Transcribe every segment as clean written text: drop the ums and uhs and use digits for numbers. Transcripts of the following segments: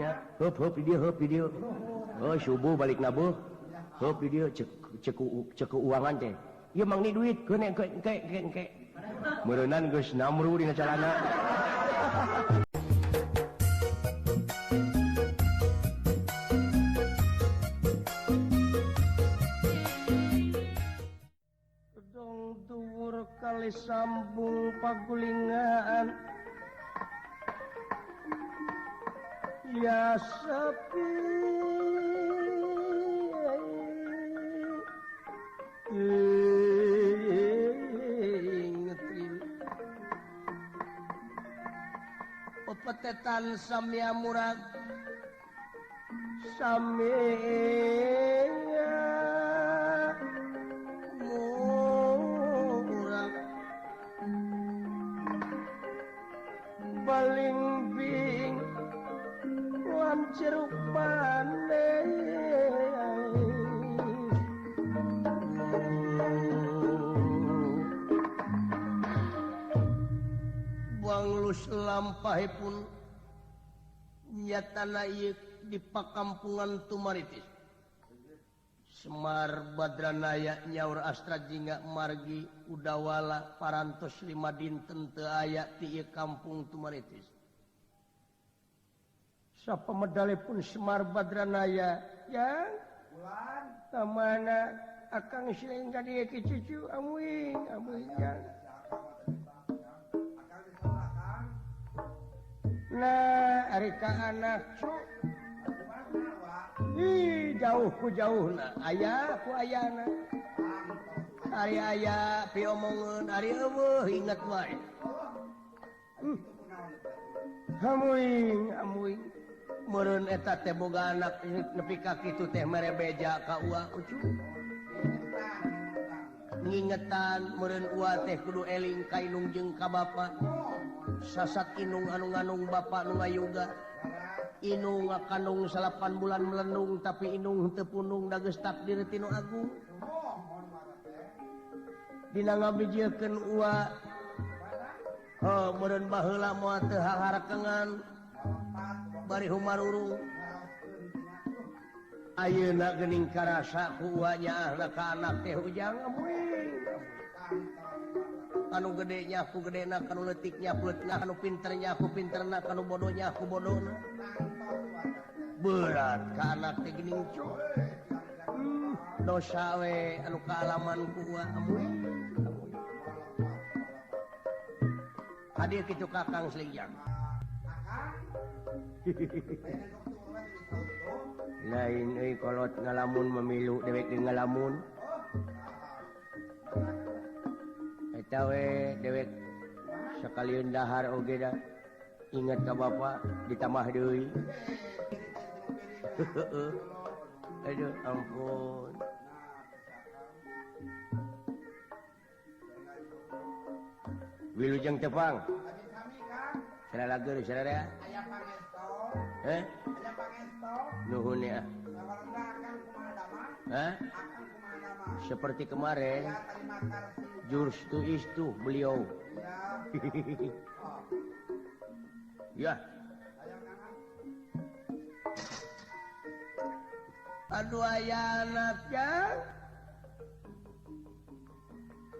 Nya heup heup di dieu heup di dieu. Oh subuh balik na beuh. Heup di dieu cek cek cek keuangan teh. Ieu mang ni duit keun engke engke engke engke. Meureunan geus namru dina calana. Dong dhuwur kali sambung pagulingan. Ya sepi pepetetan samia murag samia murag balingbing lan jeruk pane buang lus lampahipun nyatana ieu di pakampungan Tumaritis. Semar Badranaya nyaur Astra Jingga margi udawala parantos 5 dinten teu aya ti ieu kampung Tumaritis. Sapamedale pun Semar Badranaya yang bulan kamana akang siling ka dieu ki cucu amuing amuing jang. Nah ari ka anak cu ih jauh ku jauhna aya ku ayana ari aya piomongeun ari eueuh inget wae. Amuing amuing meureun eta teh boga anak nepi ka kitu teh mere beja ka ua ucu ngingetan meureun ua teh kudu eling ka inung jeung ka bapa sasat inung anu nganung bapa nu ngayuga inung ngakandung 8 bulan melenung tapi inung teu punung da geus takdir ti nu agung dina ngabijiekeun ua oh meureun baheula moal teu haharakengan bari humarurung ayeuna geuning karasa ku ua nyaahna ka anak teh ujang amuing anu gede nya ku gedena kanu leutik nya ku leutikna kanu pinter nya ku pinterna kanu bodoh nya ku bodohna berat ka anak teh geuning cu dosa we anu kaalaman ku ua amuing hadir kitu kakang Slingjang. Lain euy kolot ngalamun memilu dewek jeung ngalamun. Eta we dewek sakalieun dahar oge da inget ka bapa ditambah deui. Aduh ampun. Wilujeng tepang. Saralageur sararea. Aya pangesto. Heh? Aya pangesto. Nuhun ya. Hah? Seperti kemarin. Jurus tu istu beliau. Ya. Aduh aya anak jang.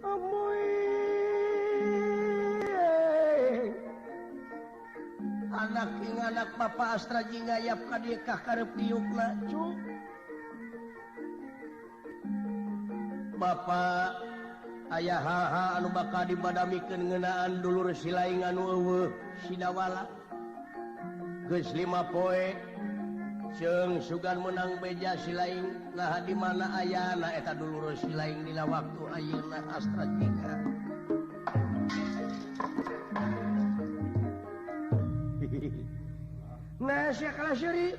Amuy. Anak ing anak Bapak Astra Jingga yap ka dieu ka karep diukna cu. Bapak aya haha anu bakal dibadamikeun ngeunaan dulur silaing anu eueuh Sidawala. Geus 5 poe ceung sugan menang beja silaing naha di mana ayana eta dulur silaing dina waktu ayeuna Astra Jingga. Nah sia kalah seuri.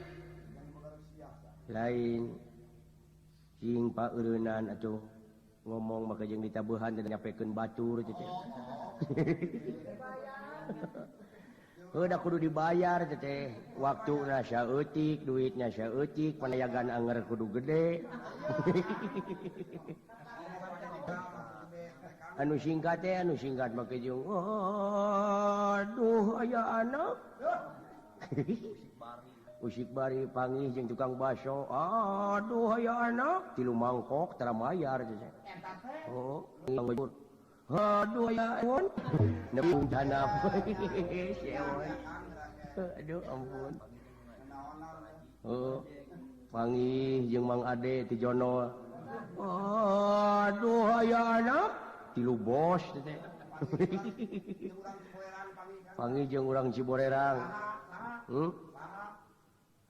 Lain cing paeureunnan atuh ngomong maka jeung ditabuhan teh nyapekeun batur teh. Heuh da kudu dibayar teh. Waktuna saeutik, duitna saeutik, panayagan anger kudu gede. Anu singkat teh, anu singkat make jeung aduh aya anak. Usik bari panggih jeung tukang baso. Aduh aya anak tilu mangkok tara mayar teh. Oh, aduh aya ewon. Nepung janap. Si ewon. Aduh ampun. Oh, panggih jeung Mang Ade ti Jono. Aduh aya anak tilu bos teh. Panggih jeung urang Ciborerang.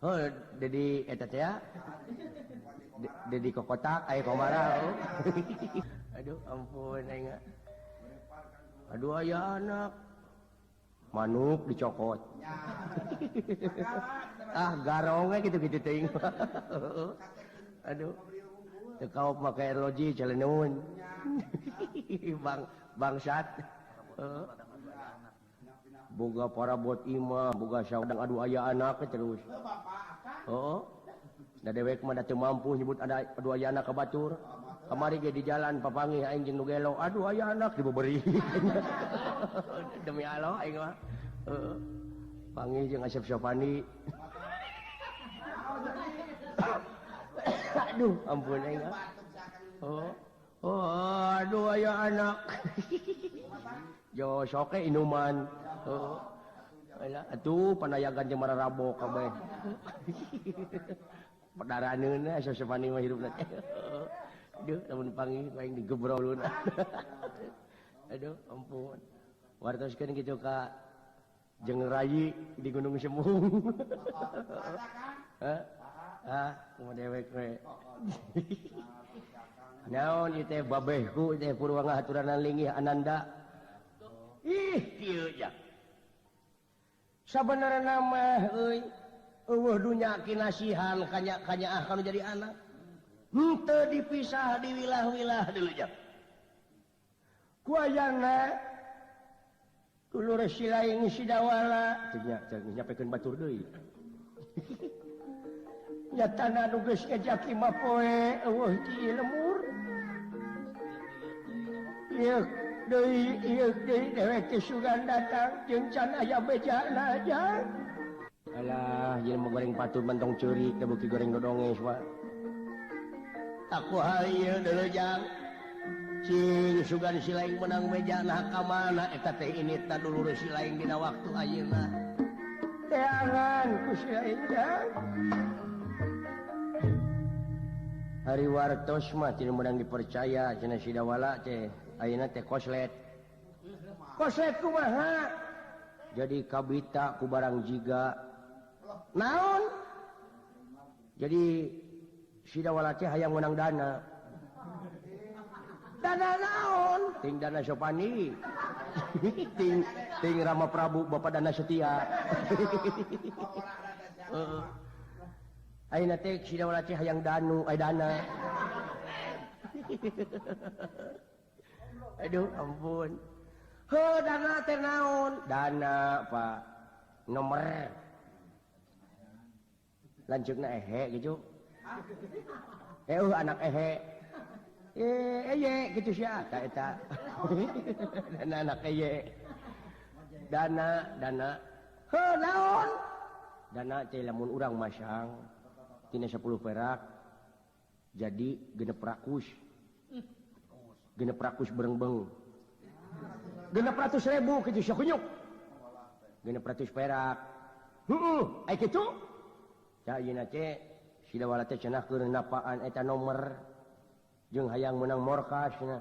Oh, Dedi eta teh ya. Dedi kokotak aya komara. Aduh ampun aing. Aduh aya anak manuk dicokot. Ah garong we kitu-kitu teuing. Aduh. Teu kaop make erloji caleneun. Bang bangsat. Boga parabot imah, boga saudang aduh aya anak terus. Oh, da dewek mah da teu mampu nyebut ada aduh aya anak ka batur. Kamari ge di jalan papanggih aing jeung nu gelo, aduh aya anak dibeberi. Demi Allah aing mah. Heeh. Panggih jeung Asep Sopani. Aduh, ampun aing. Oh, oh aduh aya anak. Jo soke inuman. Oh. Alah atuh panayagan jeung mararabok kabeh. Pedaraneun Asep Sopani mah hirupna teh. Aduh, lamun panggih aing digebrolun. Aduh, ampun. Wartoskeun kitu ka jeung rayi di Gunung Semung. Hah? Ah, kumaha dewek we. Naon ieu teh babehku teh purwa ngahaturanan linggih Ananda. Ih, kieu ja. Sabenerna mah euy, eueuh dunya kinasihan kanya-kanyaah kanu jadi anak. Henteu dipisah di wilah-wilah dulu ja. Ku ayana dulur silaing Sidawala teu nya nyapekeun batur deui. Nyatana nu geus ngejak lima poe eueuh ti lemur. Ieu deui ieu deui dewek teh sugan datang jeung can aya bejana aja. Alah, jelema goreng patut mentong ceurik da beuki goreng dodonges mah. Aku hal ieu deuleu jang. Cing sugan silaing menang bejana ka mana eta teh ini ta dulur silaing dina waktu ayeuna. Teangan ku silaing jang. Hari wartos mah teu meunang dipercaya cenah Sidawala teh ayeuna teh koslet. Koslet kumaha? Jadi kabita ku barang jiga. Naon? Jadi Sidawala teh hayang meunang dana. Dana naon? Ting dana Sopani. Ting ting Rama Prabu Bapak Dana Setia. Heeh. Ayeuna teh Sidawala teh hayang danu, ay dana. Aduh ampun. Heuh dana teh naon? Dana Pak. Nomor. Lanceukna ehe gitu. Anak ehe. Eye gitu sia eta eta. Dana anak eye. Dana dana. Heuh naon? Dana teh lamun urang masang tina 10 perak jadi genep rakus. Genep rakus berengbeng. 600.000 kitu sia kunyuk. 600 perak. Heeh, ai kitu. Ca ayeuna teh Sidawala teh cenah keur napaan eta nomor jeung hayang meunang morkas cenah.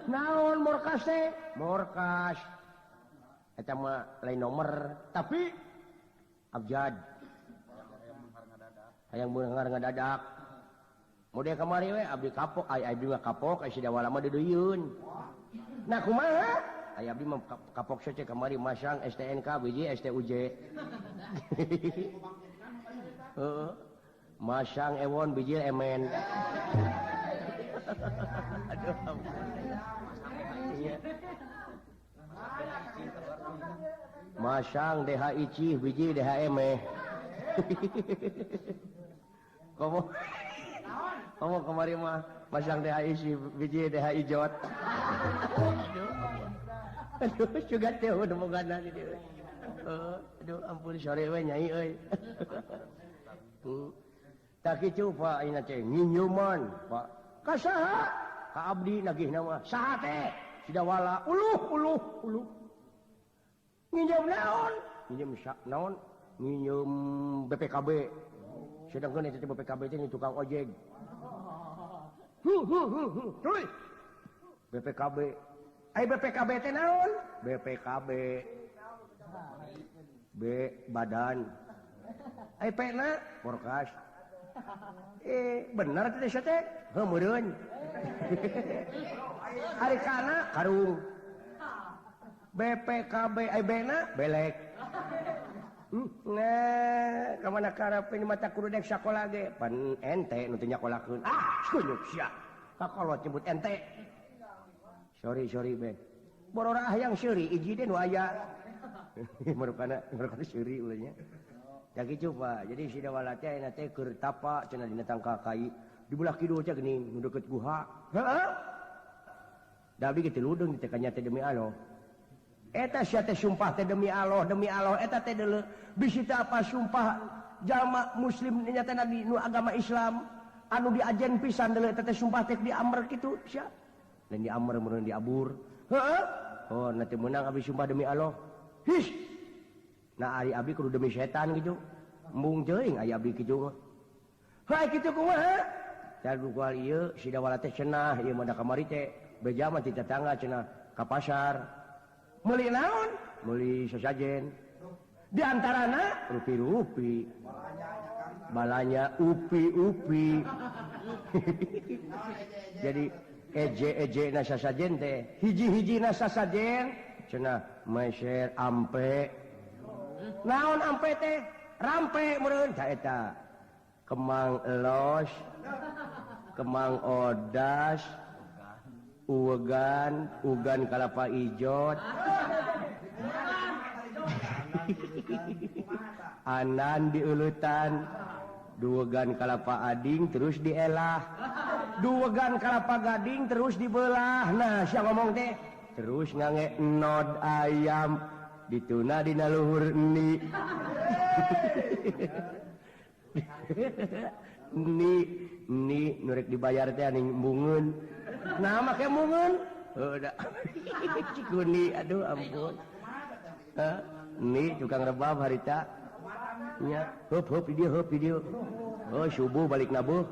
Naon morkas teh? Morkas. Eta mah lain nomor, tapi abjad. Hayang beunghar ngadadak. Model kamari we abdi kapok, ai abdi mah kapok, ai Sidawala mah deudeuyeun. Nah kumaha? Ai abdi mah kapok sace kamari masang STNK biji STUJ. Heeh. Masang ewon biji emen. Aduh ampun. Iya. Masang DHIC biji DHM. Komo komo kemari mah masang DHIC biji DHI jot. Aduh, aduh juga teh udah mau gana di dieu. Aduh ampun sore we nyai euy. Tak kitu Pak ayeuna teh nginjeuman Pak. Ka saha? Ka abdi nagihna mah. Saha teh? Sidawala uluh uluh uluh. Nginjem naon? Nginjem naon? Nginjem BPKB. Sedangkan itu BPKB teh tukang ojek. Tuluy. BPKB. Ai BPKB teh naon? BPKB. B badan. Ai P na porkas. Bener teh sia teh? Heuh meureun. Ari kana karung. BPKB ai B na belek. Nah, ka mana karep ini mata kudu dek sakola ge. Pan ente nu teu nyakolakeun. Ah, kunyuk sia. Kakolot nyebut ente. Sorry sorry be. Borora hayang seuri iji deh nu aya. Marukana marukana seuri ulahnya. Ya kitu Pak. Jadi Sidawala teh ayeuna teh keur tapa cenah dina tangkal kai. Di belah kidul teh geuning nu deukeut guha. Heeh. Da abdi ge teu ludeung teh kanya teh demi Allah. Eta sia teh sumpah teh demi Allah eta teh deuleu. Bisi teh apa sumpah jalma muslim nya teh nabi nu agama Islam anu diajen pisan deuleu eta teh sumpah teh diamr kitu sia. Lain diamr meureun diabur. Heeh. Oh nanti meunang abdi sumpah demi Allah. His. Nah ari abdi kudu demi setan gitu. Embung teuing aya abdi kitu mah. Hae kitu kumaha? Tadu kual ieu Sidawala teh cenah ieu mah da kamari teh beja mah ti tetangga cenah ka pasar. Meuli naon? Meuli sasajen. Di antarana rupi-rupi. Balanya upi-upi. Jadi eje-eje na sasajen teh hiji-hiji na sasajen cenah meser ampe. Naon ampe teh? Rampe meureun ta eta. Kemang elos, kemang odas, uwegan, ugan kalapa ijot. Anan diulutan, duwegan kalapa ading terus dielah. Duwegan kalapa gading terus dibelah. Nah, sia ngomong teh terus ngange nod ayam dituna dina luhur ni. Ni ni nu rek dibayar teh aning embungeun. Nah make embungeun. Heuh da. Cikuni aduh ampun. Hah? Ni tukang rebab harita. Nya heup heup di dieu heup di dieu. Oh subuh balik nabuh.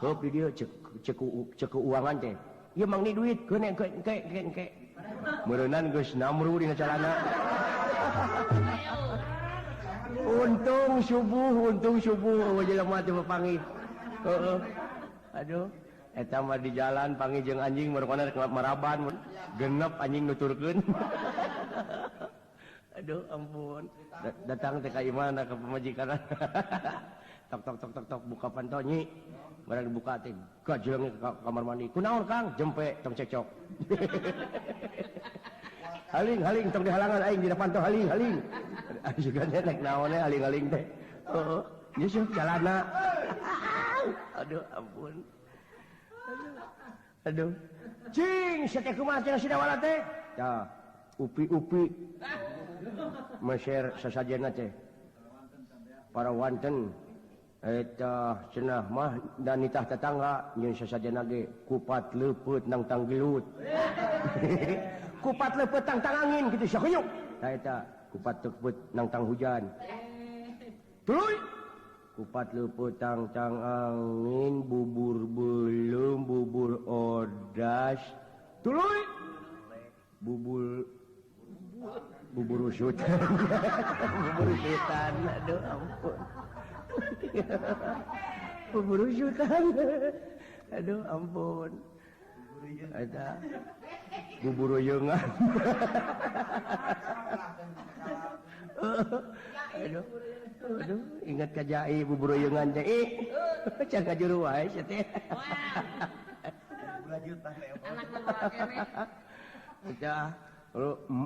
Heup di dieu cek cek cek keuangan teh. Ieu mang ni duit keun engke engke engke engke. Meureunnan geus namru dina calana. Untung subuh jelema teh papanggih. Heeh. Aduh, eta mah di jalan panggih jeung anjing marukana rek maraban, genep anjing nuturkeun. Aduh ampun. Datang teh ka imahna ka pamajikan. Tok tok tok tok tok buka panto nyi. Barang dibuka teh gajleung ka kamar mandi. Kunaon Kang? Jempe tong cekcok. Haling haling tong dihalangan aing dina panto haling haling. Juga nek naon we haling-haling teh. Heeh. Nyusup calana. Aduh ampun. Aduh. Cing sia teh kumaha cenah Sidawala teh? Tah, upi-upi. Meser sasajena teh. Para wanten eta cenah mah dan nitah tetangga nyeun sasajena ge kupat leupeut nang tanggelut. Kupat leupeut tang tangangin kitu sia kunyuk. Tah eta kupat leupeut nang tang hujan. Tuluy kupat leupeut tang tang angin bubur belum bubur odas. Tuluy bubur bubur usutan. Bubur usutan aduh ampun. Bubur usutan. Aduh ampun. Ada bubur uyeungan. Aduh. Aduh, ingat ka jai bubur uyeungan teh. Ih, can kajuru wae sia teh. Udah,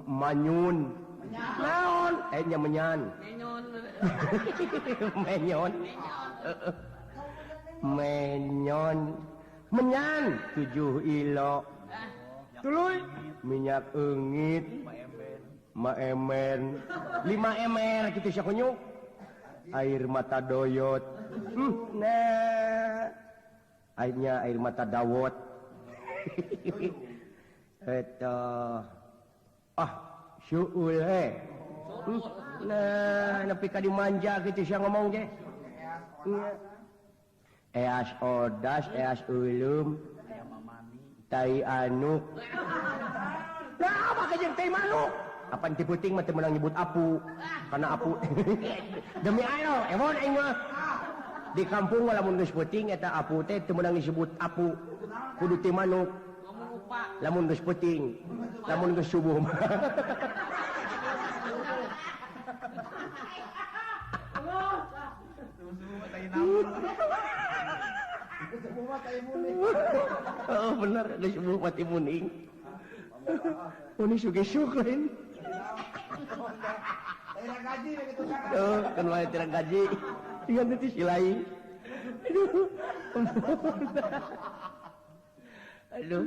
manyun. Naon? Nya menyan. Menyon. Menyon. Menyon. Menyan 7 ilo. Tuluy minyak eungit. Ma emen 5 ember kitu sia kunyuk. Air mata doyot. Nah. Airnya air mata dawot. Eta ah syuul he. Nah, nepi ka dimanja kitu sia ngomong ge. Eas odas, eas ulum. Tai anuk. Nah, apa jeung tai manuk? Apan ti peuting mah teu meunang nyebut apu. Karena apu. Demi ayo, emon aing mah. Di kampung mah lamun geus peuting eta apu teh teu meunang disebut apu. Kudu ti manuk. Lamun geus peuting, lamun geus subuh mah. Oh bener, geus subuh mati muning. Muni suge-sug lain. Oh, kan wae tirang gaji. Ingat itu si lain. Aduh. Aduh.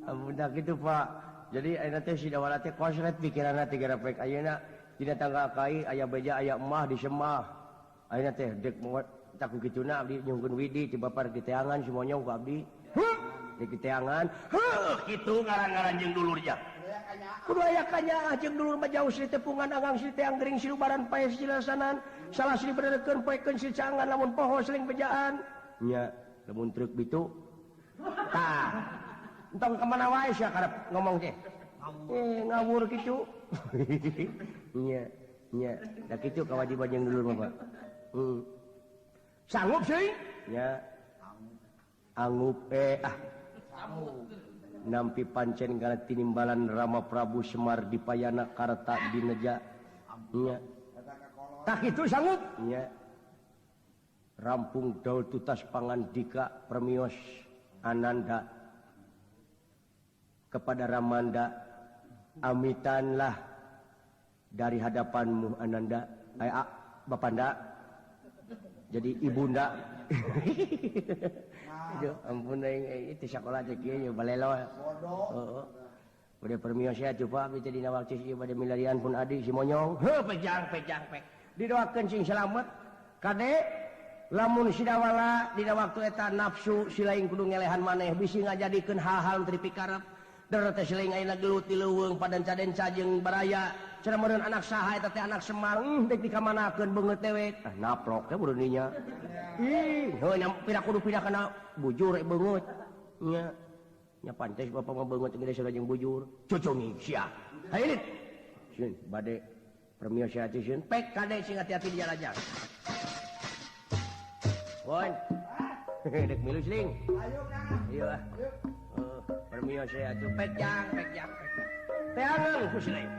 Ampun dah kitu, Pak. Jadi ayeuna teh si Dawala teh kosret pikiranna teh garapek ayeuna dina tangga kai aya beja aya emah di semah. Ayeuna teh dek tak ku kituna abdi nyungkeun widi ti bapar di teangan si monyong ku abdi. Heuh, di teangan. Heuh, kitu ngaran-ngaran jeung dulurnya. Kudu aya kanyaah jeung dulur mah jauh sri tepungan agang sri teang gering silubaran pae silasanan salah sri berekeun poekeun sri cangan lamun poho seling bejaan nya lamun truk bitu tah entong ka mana wae sia karep ngomong teh ngawur kitu nya nya da kitu kawajiban jeung dulur mah Pak sanggup sih nya anggup ah nampi pancen kana tinimbalan Rama Prabu Semar Dipayana Karta Dineja nya tah kitu sanggup nya rampung daul tutas pangandika permios Ananda kepada Ramanda amitanlah dari hadapanmu Ananda Bapanda jadi ibunda. Aduh, ampun aing itu sekolah teh kieu ye balelo. Heeh. Bade permios ya coba abdi teh dina waktu ieu bade milarian pun adi si monyong. Heuh pejang pejang pek. Didoakeun sing selamet. Kade lamun si Dawala dina waktu eta nafsu si lain kudu ngelehan maneh bisi ngajadikeun hal-hal teu dipikarep. Der teh si lain ayeuna gelut di leuweung padanca-denca jeung baraya. Cenah meureun anak saha eta teh anak Semar, dek dikamanakeun beungeut dewek. Ah naplok teh meureun dinya. Ih, heuh nya pira kudu pindah kana bujur beungeut. Nya. Nya pantes bapak mah beungeut geus jeung bujur. Cucungi sia. Hayu lit. Sieun bade permios sia teh sieun pek kade sing hati-hati di jalan. Won. Dek milu sling. Ayo kang. Ayo ah. Permios sia atuh pek jang pek jang. Teangan ku si lain.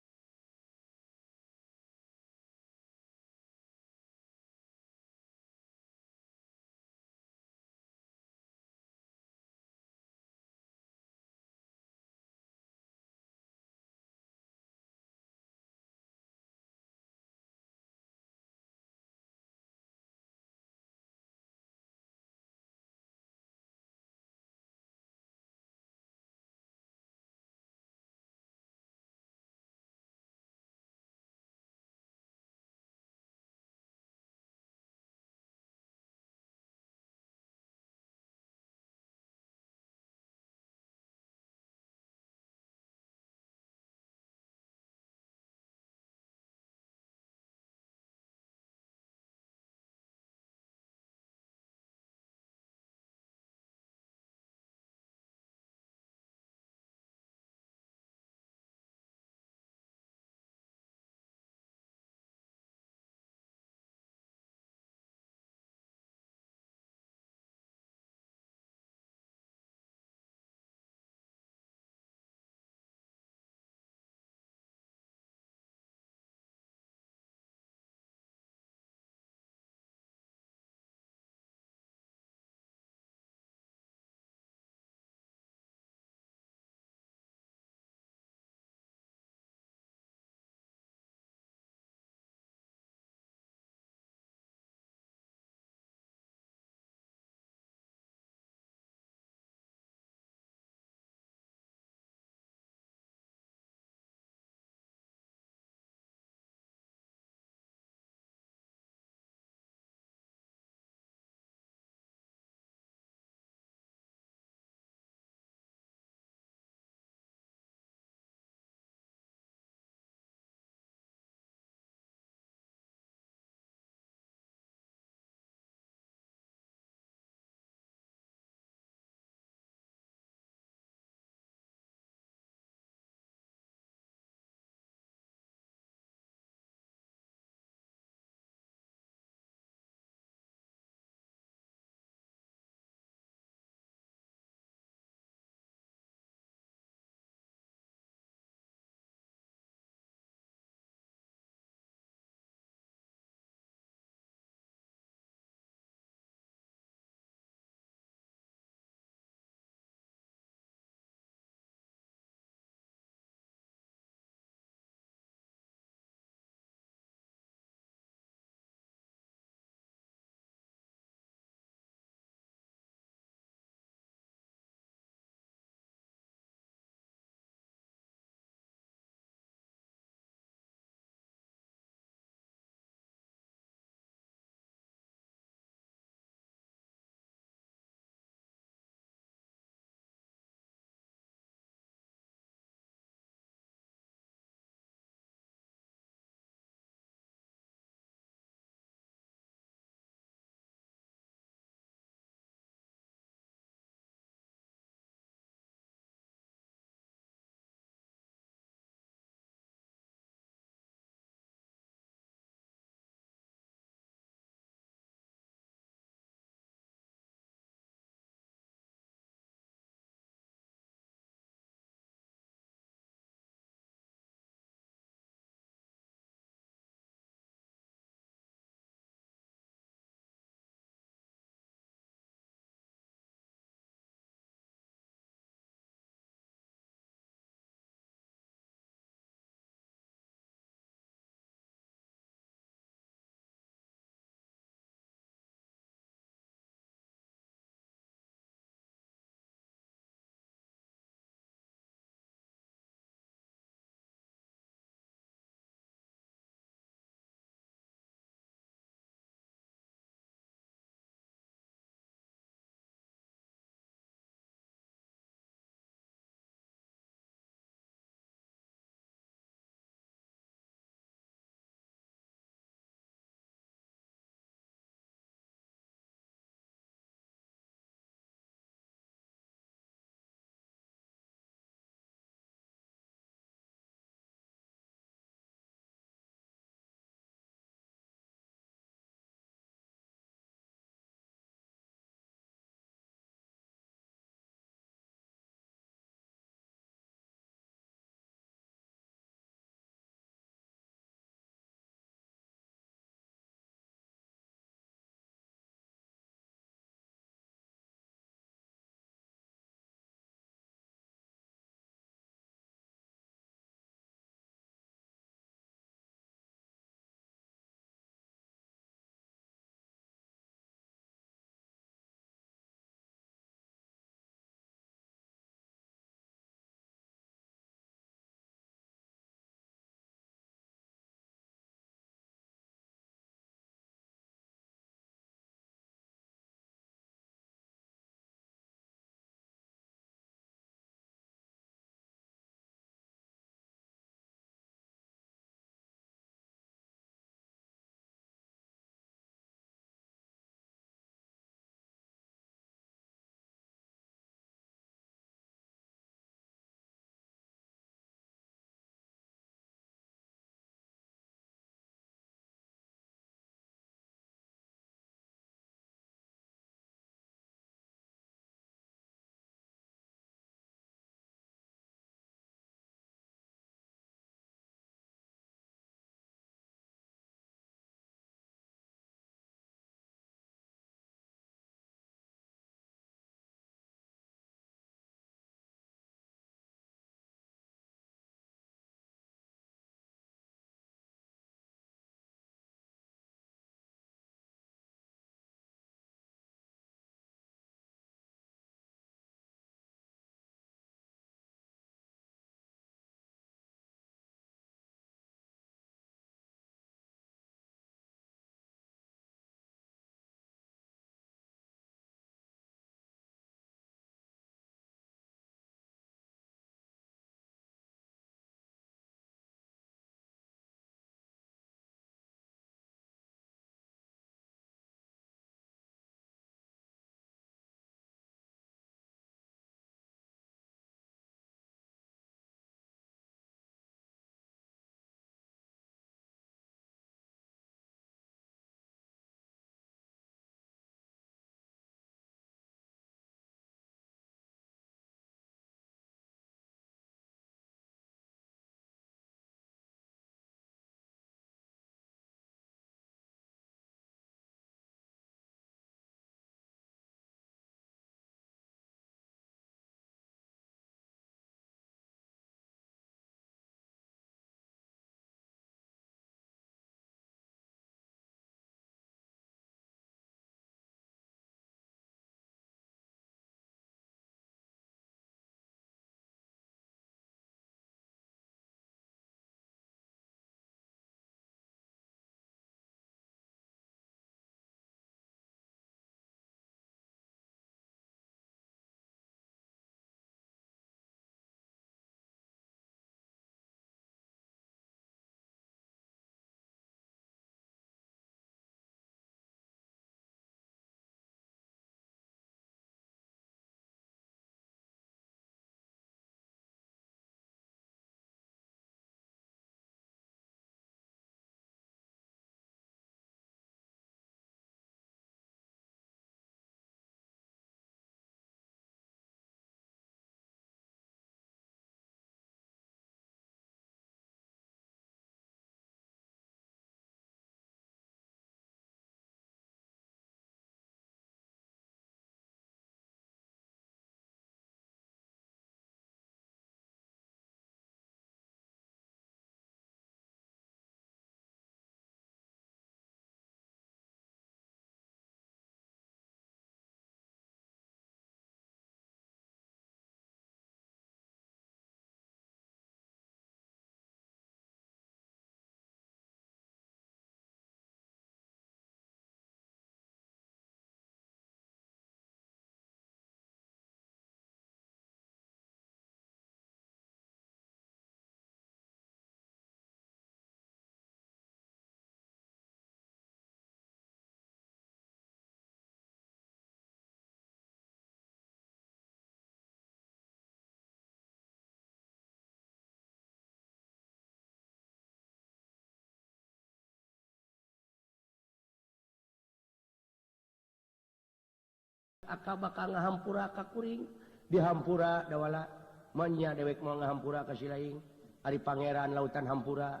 Aka bakal ngahampura ka kuring dihampura dawala manya dewek mau ngahampura ka si laing ari pangeran lautan hampura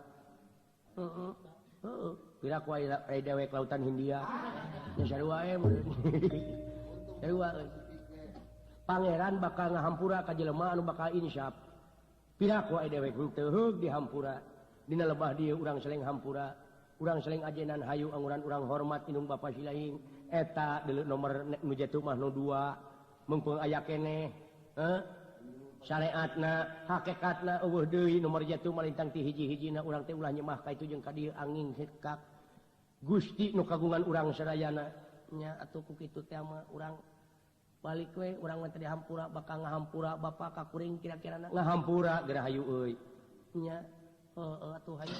heeh heeh pira ku aya dewek lautan Hindia nya sarua we sarua pangeran bakal ngahampura ka jelema anu bakal insyaf pira ku aya dewek henteu heug dihampura dina lebah dieu urang seleng hampura urang seleng ajenan hayu anguran urang hormat indung bapa si laing eta deuleu nomor nu jatuh mah nu 2 mungpung aya keneh heuh syariatna hakikatna eueuh deui nomor jatuh malintang ti hiji-hijina urang teh ulah nyemah ka itu jeung ka dieu angin hekak Gusti nu kagungan urang sadayana nya atuh ku kitu teh mah urang balik we urang mah teh dihampura bakal ngahampura bapa ka kuring kira-kirana ngahampura geura hayu euy nya heueuh atuh hayu.